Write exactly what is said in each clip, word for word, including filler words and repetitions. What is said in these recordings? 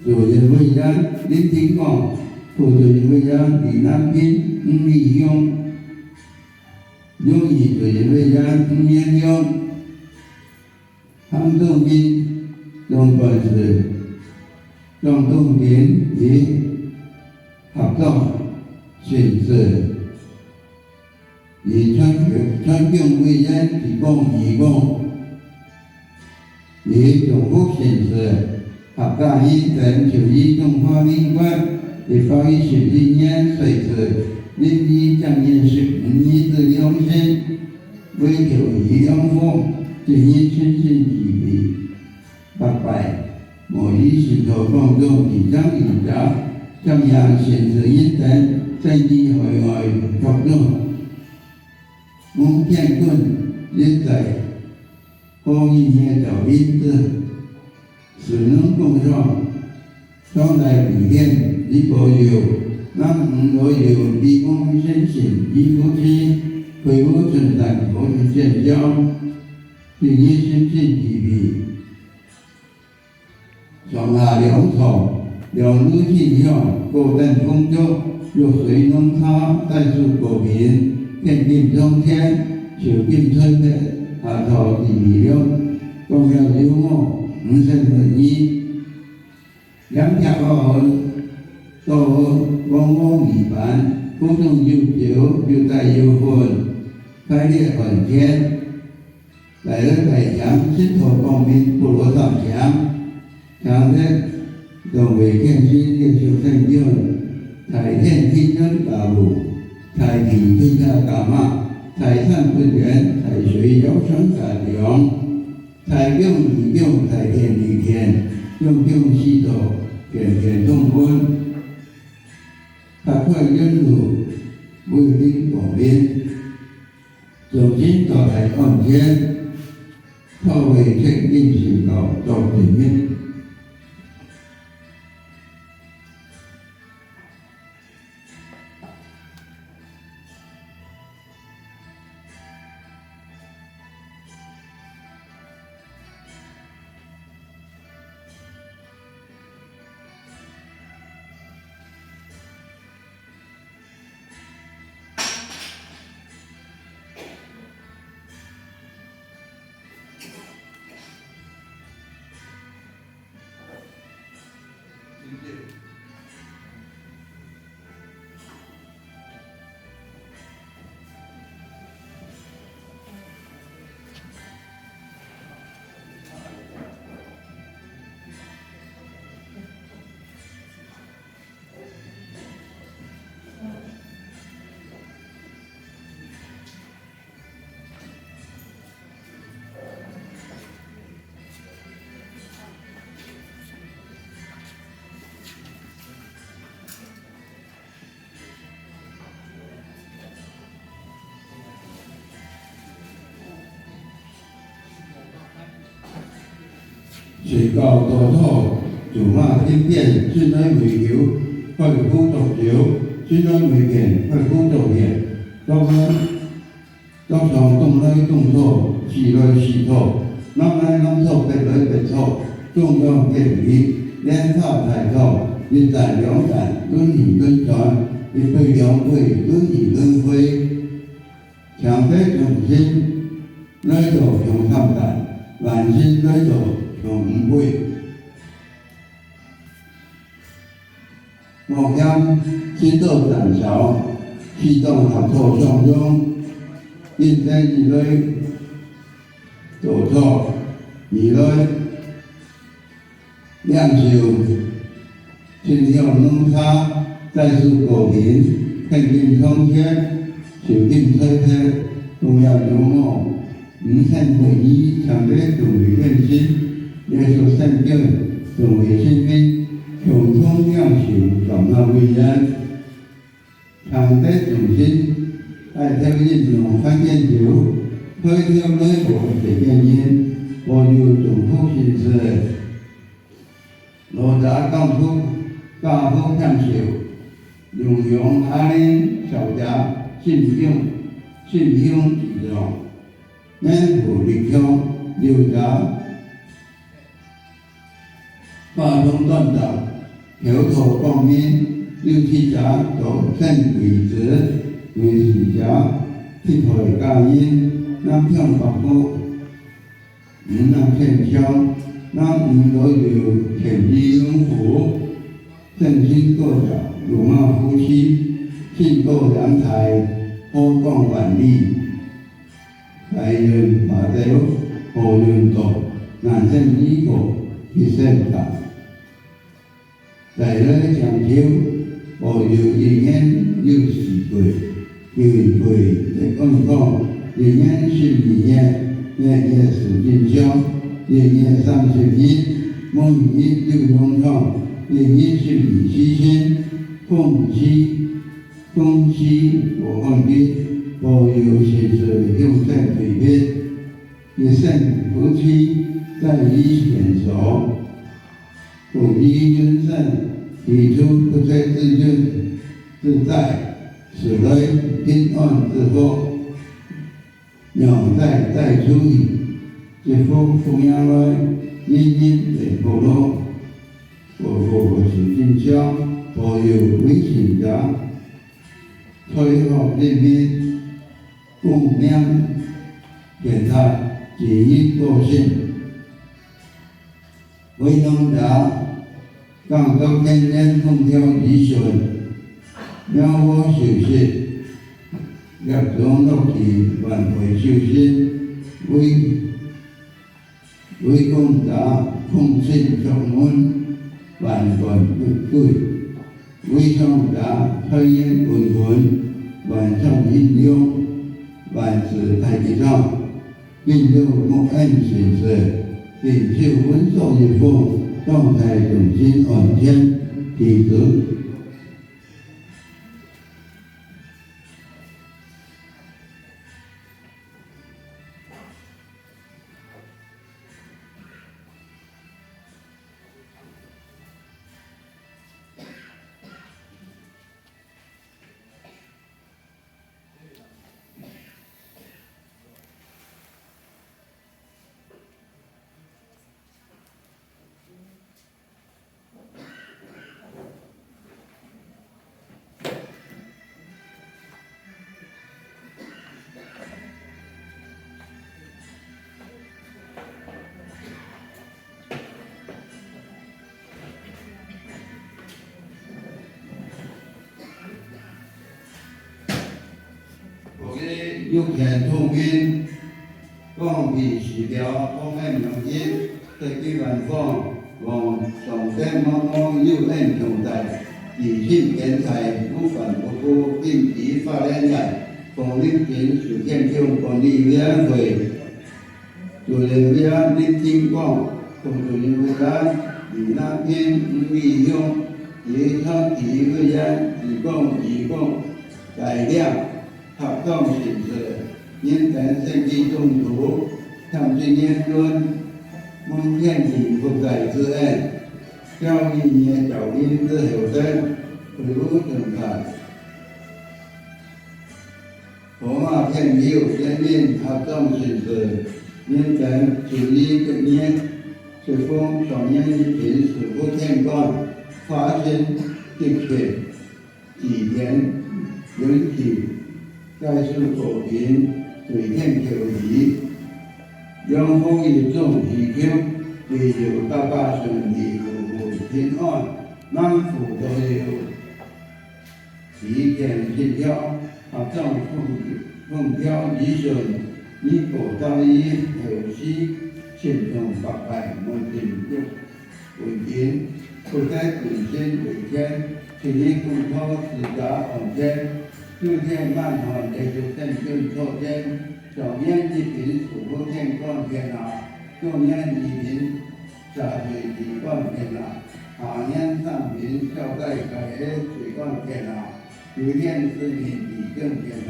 主任委員林定光，副主任委員李南平、吳立雄，榮譽主任委員吳延雄，行政院總幹事張棟根與合作巡視。 以全，全體委員提供義工，以中國形式客家語等就以中華民國一百一十一年歲至農曆正月十五日至兩日，為求以兩方今日親身聚會。 八拜，無以信徒講中，提倡以家、長幼、先知人等，甚至海外學者，蒙天君一再好意耶穌名字，使能共上，常來莅獻與保佑，南無老友李光先生與夫妻，開悟春山好運見笑，今日親身聚會。 上下兩座，兩路進香，高登奉祝，玉水濃茶，齋樹果品，獻金上天，手金財物，下座地米糧，講了有我，毋使問你。兩條河，到黃河尾板，湖中有酒，有齋有粉，開裂寒天。 來來大廳，信徒光明不落三廳，常設總會獻身，列席聖經，大殿天恩家務，大地天下家務，大山不遠，大水要上家中，大宮二宮，大殿二殿，宮中四座，殿殿通分，拍開恩路，為民光明。 眾生到大安天，透過清淨心教作證明。 睡覺多禱，做馬天邊，進來為求，開苦作酒，進來為見，開苦作見，作來，作上東來東討，西來西討，南來南討，北來北討，中央建立，連插帶討，一站兩站，輪起輪轉，一杯兩杯，輪起輪回。 強迫眾生來到共參加，萬心來到共五倍。莫嫌心多膽小，適當合作相容，因為你來做錯，你來 領受清香濃茶，齋樹果品，獻金上天，手金財物，供養有我，五千佛衣，千百眾位獻身，耶穌聖經，眾位神明，共同領受，感恩為願。 常得眾生，帶頭飲用凡間酒，開頭來無世間人，保佑眾福心事。老者降福，家福添壽，龍陽下令，小者心胸，心胸自重，年富力強，幼者話中短答，口頭講明，有志者做聖貴子，為志者替代家人，南向北方，毋能偏向，南毋多有天地榮福，聖心高照，如馬夫妻，信高兩代，好講萬里。 大運花朝，好運到，人生如何去選擇？再來講究，保佑一年有四季，有一季得安康，一年十二月，月月是吉祥，月月三十日，每日有用場，月日十二時辰，空氣 恭喜和安吉，保佑事事向前推進，一生福氣在於天上。恭喜人生，提出不测之運，自在，自來平安之福。 讓在在出去，祝福福氣來，人人得福樂。我國是真相，保佑為信者，財富人民，功名顯達，吉日高升。 為農家，耕作田園風調雨順，苗禾收成，葉種落地，萬倍收成，為，為工者，空心作門，萬貫富貴，為商者，財源滾滾，萬象興隆，萬事大吉祥。 並有蒙恩神賜，並受穩所有福，當在眾生安全，弟子。我个玉田透明，光明時表，光明明日，在地萬方，望上天茫茫有恩同在，地心建材，無凡不顧，並提發展來，公民民主健康管理委員會。 主任委員林金光，副主任委員李南平、吳立雄，及全體委員、義工、義工、帶領，合掌神事，認真獻祭中途，tham聚年輪，蒙天地福澤之恩，教育業教育之後生，回復正常。 羅馬天佑人民合掌神事，認真處理作業，十分莊嚴一品，十分天官，化身一切，祭天迎祭，蓋世高品，對天求雨，仰望一眾祈求，祈求大家順利，五五平安，萬福多有。 齊天聖教，合掌奉，奉教義順，以果道義後世，千眾百拜，門庭六，文經，不得本身為天，七日功德自家安全，九天滿漢，列祖先君坐天，上元一品，四福天官天下，中元二品， 下垂地官天下，下元三品，消災解厄垂官天下，九天十品，地官天下，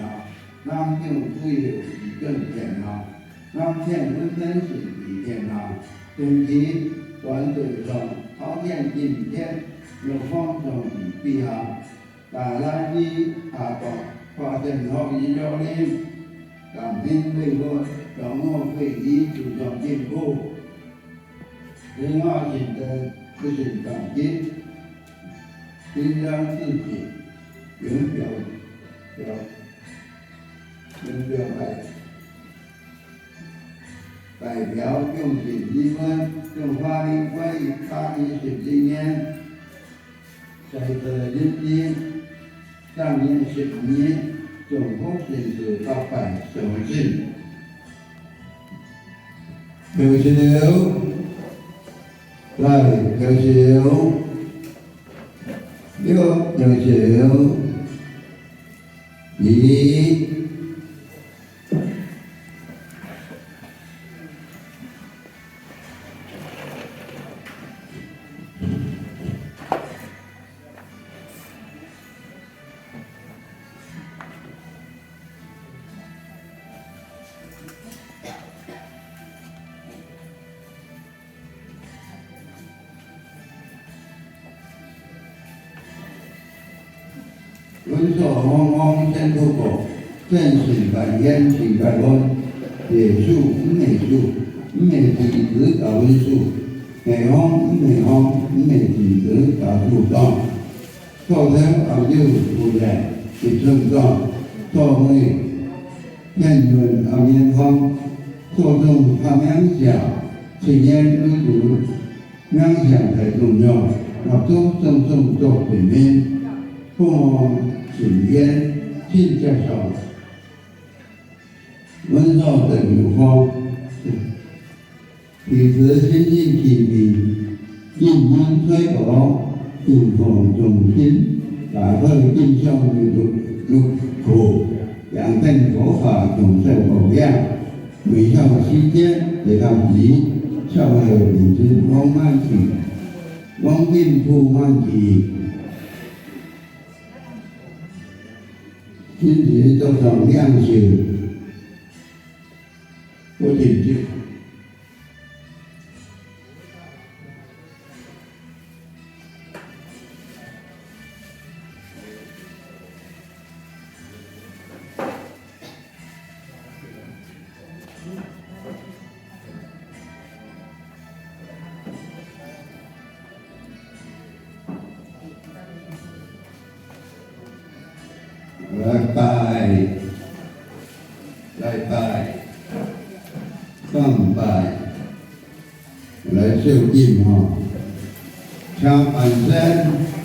南向北有地官天下，南天文生是地天下，天氣，斷水上，好天陰天，六方上地地下， 大拉尼下降，化成好雨落臨，甘霖為我，讓我飛起，就像進步。平安神燈，不勝感激，心生自己，永表表永表愛，代表眾神靈魂，眾化靈歸於他一神裡面。 在這一日，正月十五日，眾福神事百拜上身。右手，來，右手，右，右手，一。 阮所往往先讀過，見神拜天，神拜佛，耶穌毋係主，毋係弟子教阮事，係方毋係方，毋係弟子教主講。 所頭也有夫人一尊講，所尾天倫暗面方，所中怕名笑，七年如主，名相太重要，蠟燭種種做對面，鳳凰神仙親接上。阮所得有方， 弟子心心祈命，金門吹鼓，金風中心，打開金香入入庫，揚燈火化，共燒供養。每到時節，得當時，笑口人生浪漫期，望金鋪滿期。今日早上兩時，我請就。 來拜，來拜，上拜，來燒金吼，請萬善。